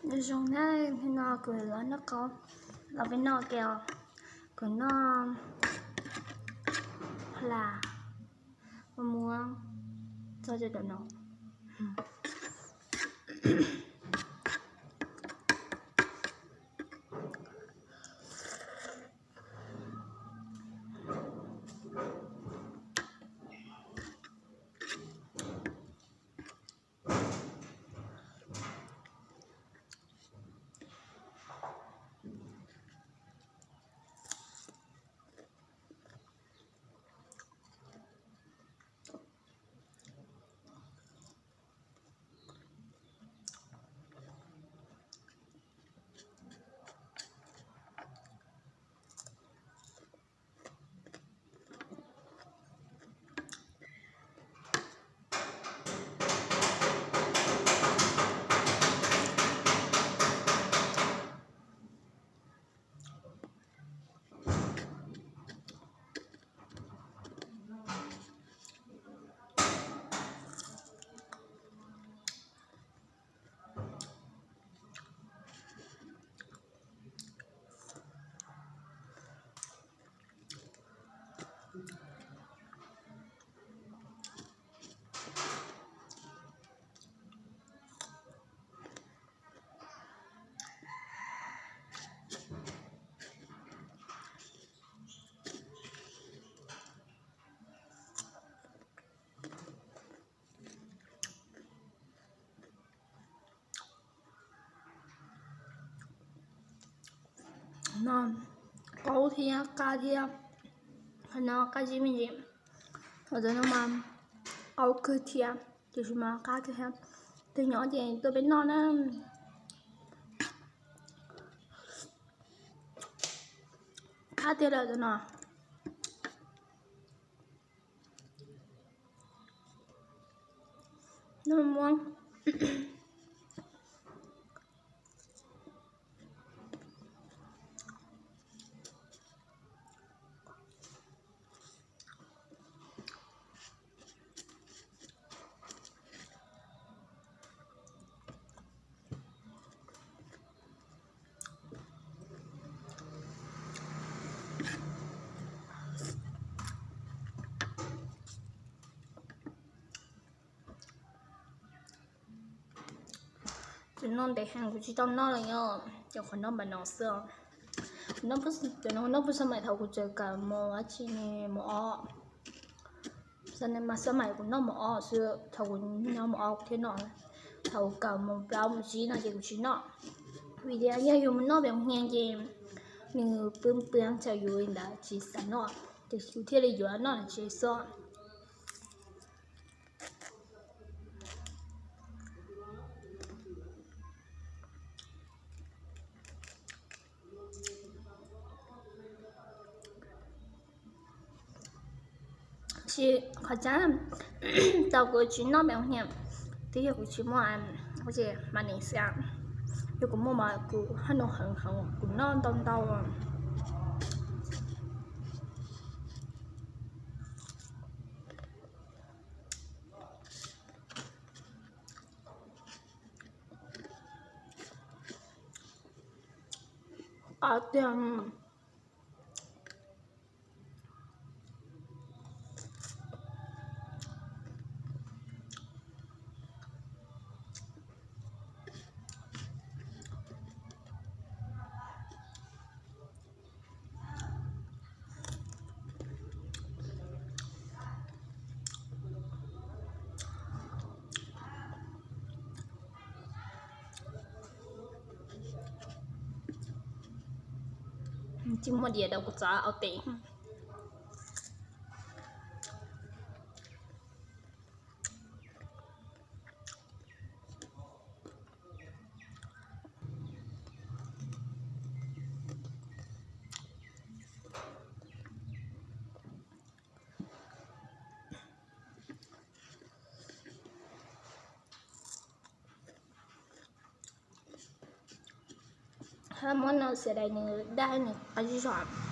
Nyob zoo na, hnub no kuv los noj qaub, los peb noj ke os. Kuv noj hla, muab txog cov no. No qaub thiab qab thiab, qhov no qab zib me ntsis, qhov no mas qaub kawg thiab, tiam sis mas qab kawg thiab. Tus nyob ces tuaj peb noj na. Qab tiag lawm tus no. Noj muab. Tus no ntev heev kuv tsis tau noj lawm os, ces qhov no npam no xwb. Cov no kuj xab maim thaum kuv tseem kawm mos dab tsi ne, mos ob. Xab maim, xab maim kuv noj mos ob xwb, thaum kuv nyob mos ob kuv thiaj noj. Thaum kuv kawm mos plaub mos tsib no ces kuv tsis noj. Vim tias yog yus mus noj pem hnia ces nws pw pw tsam yus li ntawd tsis xav noj, ces yus thiaj li yuav noj tsev xwb. Tsis, qhov tseeb, tau kuv tsis noj pem hnia, twb yog kuv tsis muaj, kuv tsis mas nim xia, yog kuv muaj mas kuv haj nus heev heev kuv noj ntau ntau. Qab tiag. Tsis muaj diav rau kuv txav au tes. Muab no xiav dais nws daj nws qab zib zog.